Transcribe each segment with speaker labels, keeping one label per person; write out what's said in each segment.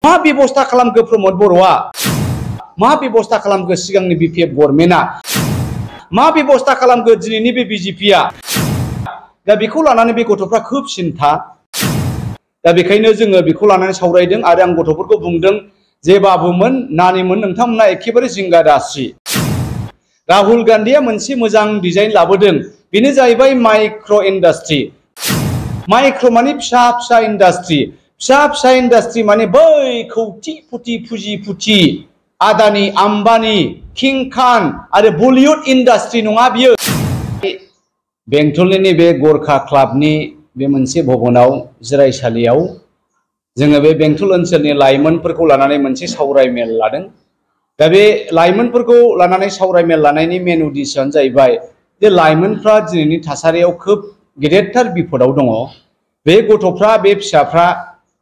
Speaker 1: मा बेबस्था खालामखो प्रमद बर'आ मा बेबस्था खालामखो सिगांनि बिपिएफ गभर्नमेन्टआ मा बेबस्था खालामखो दिनैनि बे बिजेपिआ दा बेखौ लानानै बे गथ'फ्रा खोब सिन्था दा बेखायनो जोङो बेखौ लानानै सावरायदों आरो आं गथ'फोरखौ बुंदों जे बाबुमोन नानिमोन नोंथांमोना एखेबारे जिंगा दासि राहुल गान्धीया मोनसे मोजां डिजाइन लाबोदों बेनो जाहैबाय माइक्र' इन्डास्ट्रि माइक्र' माने फिसा फिसा इन्डास्ट्रि माने बै खौटिपति पुजिपुति आदानि आम्बानी किं खान आरो बलिउड इन्डास्ट्रि नङा बियो बेंटलनि बे गरखा क्लाबनि बे मोनसे भवनाव जिरायसालियाव जोङो बे बेंटल ओनसोलनि लाइमोनफोरखौ लानानै मोनसे सावरायमेल लादों दा बे लाइमोनफोरखौ लानानै सावरायमेल लानायनि मेन उद्देश्यआनो जाहैबाय जे लाइमोनफ्रा दिनैनि थासारियाव खोब गेदेरथार बिपदाव दङ बे गथ'फ्रा बे फिसाफ्रा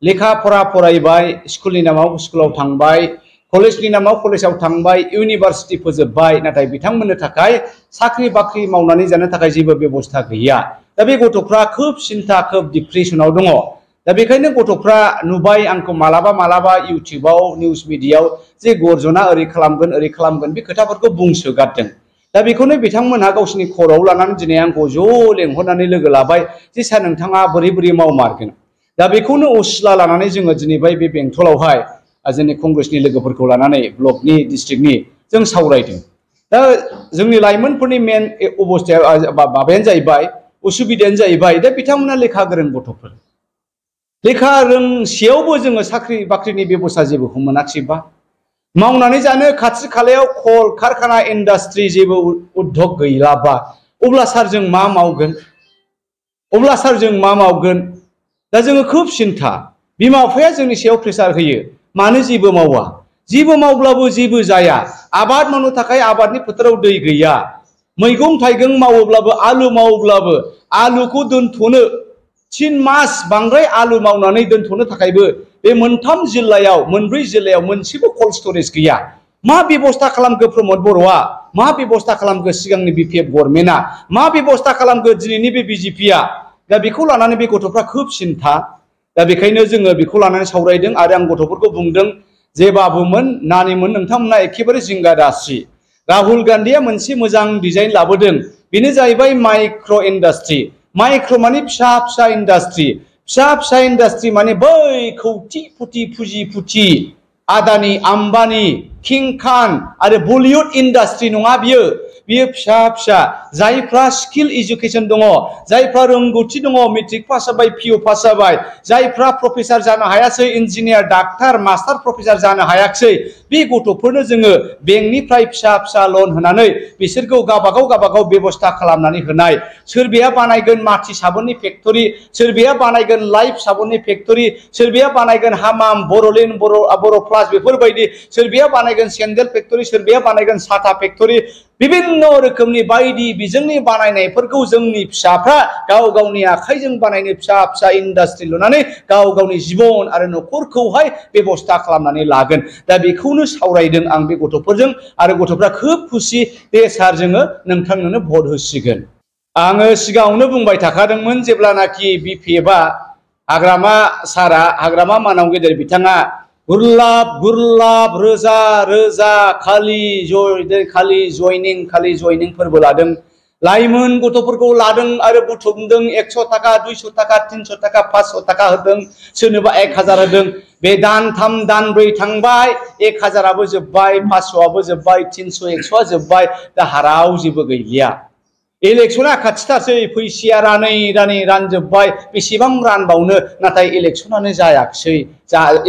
Speaker 1: लेखा फरा फरायबाय स्कुलनि नामाव स्कुलाव थांबाय कलेजनि नामाव कलेजाव थांबाय इउनिभार्सिटि फोजोबबाय नाथाय बिथांमोननो थाखाय साख्रि बाख्रि मावनानै जानो थाखाय जेबो बेबस्था गैया दा बे गथ'फ्रा खोब सिन्था खोब डिप्रेसनाव दङ दा बेखायनो गथ'फ्रा नुबाय आंखौ मालाबा इउटिउबाव निउस मिडियायाव जे गर्जना ओरै खालामगोन बे खोथाफोरखौ बुंसोगारदों दा बेखौनो बिथांमोनहा गावसिनि खर'आव लानानै दिनै आंखौ ज' लेंहरनानै लोगो लाबाय जे सार नोंथाङा बोरै मावमारगोन दा बेखौनो असिला लानानै जोङो दिनै बे बेंटलावहाय जोंनि कंग्रेसनि लोगोफोरखौ लानानै ब्लकनि डिस्ट्रिक्टनि जों सावरायदों दा जोंनि लाइमोनफोरनि मेन अबस्थाया माबायानो जाहैबाय उसुबिदायानो जाहैबाय दा बिथांमोना लेखा गोरों गथ'फोर लेखा रोंसेयावबो जोङो साख्रि बाख्रिनि बेबस्था जेबोखौ मोनाखिसैबा मावनानै जानो खाथि खालायाव कल कारखाना इन्डास्ट्रि जेबो उद्योग गैलाबा अब्ला सार जों मा मावगोन दा जोङो खोब सिन्था बिमा बिफाया जोंनि सायाव प्रेसार होयो मानो जेबो मावा जेबो मावब्लाबो जेबो जाया आबाद मावनो थाखाय आबादनि फोथाराव दै गैया मैगं थाइगं मावोब्लाबो आलु मावोब्लाबो आलुखौ दोनथ'नो 3 मास बांद्राय आलु मावनानै दोनथ'नो थाखायबो बे मोनथाम जिल्लायाव मोनब्रै जिल्लायाव मोनसेबो कल्ड स्टरेज गैया मा बेबस्था खालामखो प्रमद बर'आ मा बेबस्था खालामखो सिगांनि बिपिएफ गभर्नमेन्टआ मा बेबस्था खालामखो दिनैनि बे बिजेपिआ दा बेखौ लानानै बे गथ'फ्रा खोब सिन्था दा बेखायनो जोङो बेखौ लानानै सावरायदों आरो आं गथ'फोरखौ बुंदों जे बाबुमोन नानिमोन नोंथांमोना एखेबारे जिंगा दासि राहुल गान्धीया मोनसे मोजां डिजाइन लाबोदों बेनो जाहैबाय माइक्र' इन्डास्ट्रि माइक्र' माने फिसा फिसा इन्डास्ट्रि माने बै खौटिपति पुजिपुति आदानि आम्बानी किं खान आरो बलिउड इन्डास्ट्रि नङा बियो फिसा जायफ्रा स्किल एजुकेशन दङ जायफ्रा रोंगौथि दङ मेट्रिक पास जाबाय पिइउ पास जाबाय जायफ्रा प्रफेसर जानो हायासै इन्जिनियार डाक्टार मास्टार प्रफेसर जानो हायाखै बे गथ'फोरनो जोङो बेंकनिफ्राय फिसा लन होनानै बिसोरखौ गावबागाव बेबस्था खालामनानै होनाय सोरबाया बानायगोन माथि साबोननि फेक्टरि सोरबाया बानायगोन लाइफ साबोननि फेक्टरि सोरबाया बानायगोन हामाम बर'लिन बर' प्लास बेफोरबायदि सोरबाया बानायगोन सेन्डेल फेक्टरि सोरबाया बानायगोन साथा फेक्टरि विभिन्न रोखोमनि बायदि बिजोंनि बानायनायफोरखौ जोंनि फिसाफ्रा गावनि आखाइजों बानायनो फिसा इन्डास्ट्रि लुनानै गावनि जिबन आरो न'खरखौहाय बेबस्था खालामनानै लागोन दा बेखौनो सावरायदों आं बे गथ'फोरजों आरो गथ'फ्रा खोब खुसि दे सार जोङो नोंथांनोनो भट होसिगोन आङो सिगाङावनो बुंबाय थाखादोंमोन जेब्लानाखि बिपिएफआ हाग्रामा मानाव गेदेर बिथाङा गुरलाब रोजा खालि जयनिं फोरबो लादों लाइमोन गथ'फोरखौ लादों आरो बुथुमदों 100 थाखा 200 थाखा 300 थाखा 500 थाखा होदों सोरनोबा 1000 होदों बे दान 3 दान 4 थांबाय 1000आबो जोब्बाय 500आबो जोब्बाय 300 100आ जोब्बाय दा हाराव जेबो गैलिया इलेक्शना खाथिथारसै फैसाया रानै रानजोब्बाय बेसेबां रानबावनो नाथाय इलेक्शनानो जायाखिसै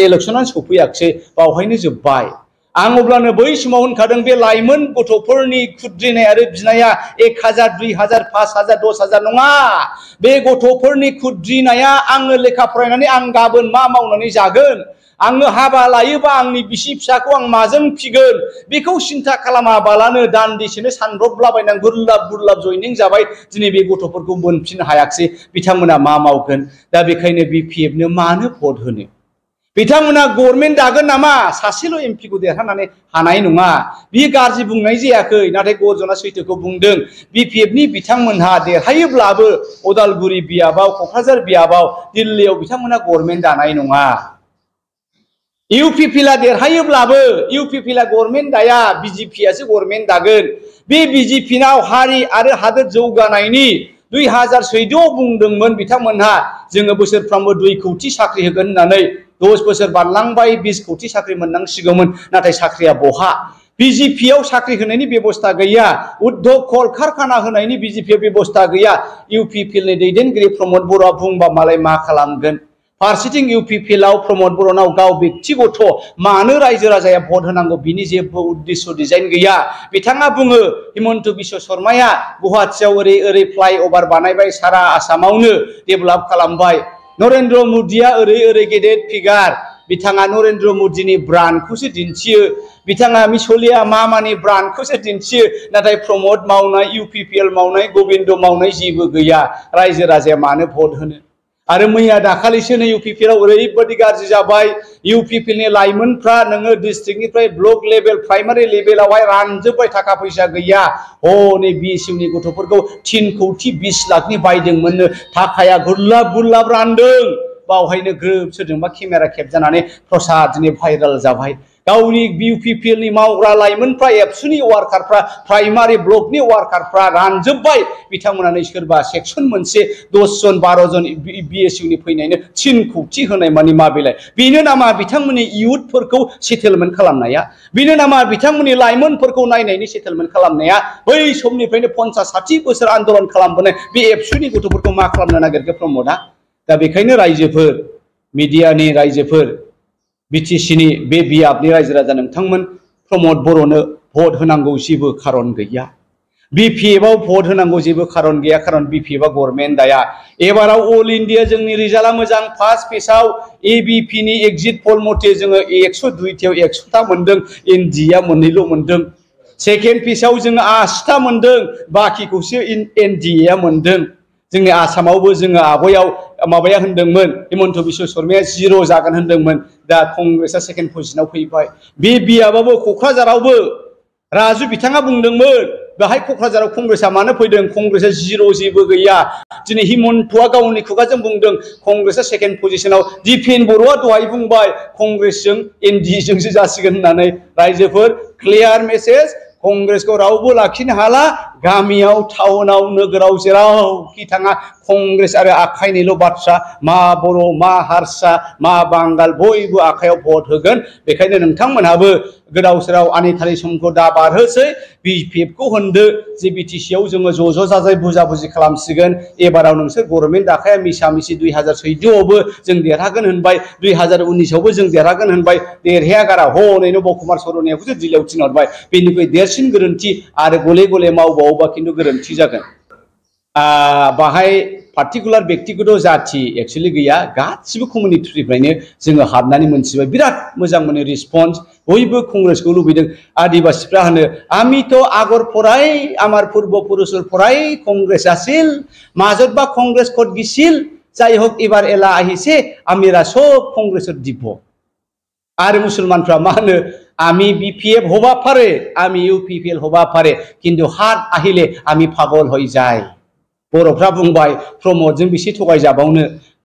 Speaker 1: इलेक्शनानो सफैयाखिसै बावहायनो जोब्बाय आं अब्लानो बै समाव होनखादों बे लाइमोन गथ'फोरनि खुद्रिनाय आरो बिनाया 1000 2000 5000 10000 नङा बे गथ'फोरनि खुद्रिनाया आङो लेखा फरायनानै आं गाबोन मा मावनानै जागोन आङो हाबा लायोबा आंनि बिसि फिसाखौ आं माजों फिगोन बेखौ सिन्था खालामाबालानो दान्दिसेनो सानब्रबलाबायनानै गुरलाब जयनिं जाबाय दिनै बे गथ'फोरखौ मोनफिननो हायाखिसै बिथांमोना मा मावगोन दा बेखायनो बिपिएफनो मानो भट होनो बिथांमोना गभर्नमेन्ट दागोन नामा सासेल' एमपिखौ देरहानानै हानाय नङा बि गाज्रि बुंनाय जायाखै नाथाय गर्जना सैथोखौ बुंदों बिपिएफनि बिथांमोनहा देरहायोब्लाबो उदालगुरि बियाबाव क'क्राझार बियाबाव दिल्लीयाव बिथांमोना गभर्नमेन्ट दानाय नङा इउपिपिएलआ देरहायोब्लाबो इउपिपिएलआ गभर्नमेन्ट दाया बिजेपिआसो गभर्नमेन्ट दागोन बे बिजेपिनाव हारि आरो हादोर जौगानायनि 2014 बुंदोंमोन बिथांमोनहा जोङो बोसोरफ्रोमबो 2 कोटी साख्रि होगोन होननानै 10 बोसोर बारलांबाय 20 कोटी साख्रि मोननांसिगौमोन नाथाय साख्रिया बहा बिजेपिआव साख्रि होनायनि बेबस्था गैया उद्योग कल कारखाना होनायनि बिजेपिआव बेबस्था गैया इउपिपिएलनि दैदेनगिरि प्रमद बर'आ बुंबा मालाय मा खालामगोन फारसेथिं इउपिपिएलआव प्रमद बर'नाव गाव व्यक्तिगत मानो रायजो राजाया भट होनांगौ बिनि जेबो उद्देश्य डिजाइन गैया बिथाङा बुङो हिमन्त बिश्व शर्माया गुवाहाटीआव ओरै फ्लाइओभार बानायबाय सारा आसामावनो डेभेलप खालामबाय नरेन्द्र मोदीआ ओरै गेदेर फिगार बिथाङा नरेन्द्र मोदीनि ब्रान्डखौसो दिन्थियो बिथाङा मिसलिया मामानि ब्रान्डखौसो दिन्थियो नाथाय प्रमद मावनाय इउपिपिएल मावनाय गोविन्द मावनाय जेबो गैया रायजो राजाया मानो भट होनो आरो मैया दाखालिसो इउपिपिएलआव ओरैबायदि गाज्रि जाबाय इउपिपिएलनि लाइमोनफ्रा नोङो डिस्ट्रिक्टनिफ्राय ब्लक लेभेल प्राइमारि लेभेलावहाय रानजोब्बाय थाखा फैसा गैया नै बिएसइउनि गथ'फोरखौ 3 कोटी 20 लाखनि बायदोंमोननो थाखाया गुरलाब रानदों बावहायनो ग्रोब सोरजोंबा केमेरा खेबजानानै प्रसाद दिनै भाइराल जाबाय गावनि इउपिपिएलनि मावग्रा लाइमोनफ्रा एबसुनि वार्कारफ्रा प्राइमारि ब्लकनि वार्कारफ्रा रानजोब्बाय बिथांमोनानो सोरबा सेक्सन मोनसे 10 जन 12 जन बिएसइउनि फैनायनो 3 कोटी होनाय मानि मा बेलाय बेनो नामा बिथांमोननि इयुथफोरखौ सेटेलमेन्ट खालामनाया बेनो नामा बिथांमोननि लाइमोनफोरखौ नायनायनि सेटेलमेन्ट खालामनाया बै समनिफ्रायनो 50-60 बोसोर आन्दोलन खालामबोनाय बे एबसुनि गथ'फोरखौ मा खालामनो नागिरखो प्रमदआ दा बेखायनो रायजोफोर मिडियानि रायजोफोर बिटिसिनि बे बियाबनि रायजो राजा नोंथांमोन प्रमद बर'नो भट होनांगौ जेबो खारन गैया बिपिएफआव भट होनांगौ जेबो खारन गैया खारन बिपिएफआ गभर्नमेन्ट दाया एबाराव अल इन्डिया जोंनि रिजाल्टआ मोजां फार्स्ट पेजआव एबिपिनि एग्जिट पल मथे जोङो 102 थायाव 100टा मोनदों एनडिएआ मोननैल' मोनदों सेकेन्ड पेजआव जोङो 80टा मोनदों बाखिखौसो एनडिएआ मोनदों जोंनि आसामावबो जोङो आगयाव माबाया होनदोंमोन हिमन्त बिश्व शर्माया 0 जागोन होनदोंमोन दा कंग्रेसआ सेकेन्ड पजिशनाव फैबाय बे बियाबाबो क'क्राझारावबो राजु बिथाङा बुंदोंमोन बेहाय क'क्राझाराव कंग्रेसआ मानो फैदों कंग्रेसआ 0 जेबो गैया दिनै हिमन्तआ गावनि खुगाजों बुंदों कंग्रेसआ सेकेन्ड पजिशनाव दिपेन बर'आ दहाय बुंबाय कंग्रेसजों एनडिएजोंसो जासिगोन होननानै रायजोफोर क्लियार मेसेज कंग्रेसखौ रावबो लाखिनो हाला गामियाव टाउनाव नोगोराव जेरावखि थाङा कंग्रेस आरो आखाइनिल' बाथ्रा मा बर' मा हारसा मा बांगाल बयबो आखायाव भट होगोन बेखायनो नोंथांमोनहाबो गोदाव सोराव आनिथानि समखौ दा बारहोसै बिपिएफखौ होनदो जे बिटिसिआव जोङो ज' जाजाय बुजा बुजि खालामसिगोन एबाराव नोंसोर गभर्नमेन्ट दाखाया मिसा मिसि 2014आवबो जों देरहागोन होनबाय 2019आवबो जों देरहागोन होनबाय देरहाया गारा हनैनो बकुमार सर'नियाखौसो दिल्लीयाव थिनहरबाय बेनिफ्राय देरसिन गोरोन्थि आरो गले गले मावबावोबा खिन्थु गोरोन्थि जागोन बाहाय पार्टिकुलार व्यक्तिगत जाथि एक्चुअली गैया गासिबो कमिउनिटिनिफ्रायनो जोङो हाबनानै मोनथिबाय बिराद मोजां मोनो रिसपन्स बयबो कंग्रेसखौ लुबैदों आदिबासिफ्रा होनो आमी तो আগৰ পৰাই আমাৰ পূৰ্বপুৰুষৰ পৰাই কংগ্ৰেছ আছিল মাজত বা কংগ্ৰেছ ক'ত গিছিল যাই হোক এবাৰ এলা আহিছে আমিরা সব কংগ্রেসত দিব आरो मुसलमानफ्रा मा होनो आमी बिपिएफ हबा पारे आमी इउपिपिएल हबा पारे किन्तु हात आहिले आमी पागल हई जाय बर'फ्रा बुंबाय प्रमदजों बेसे थगायजाबावनो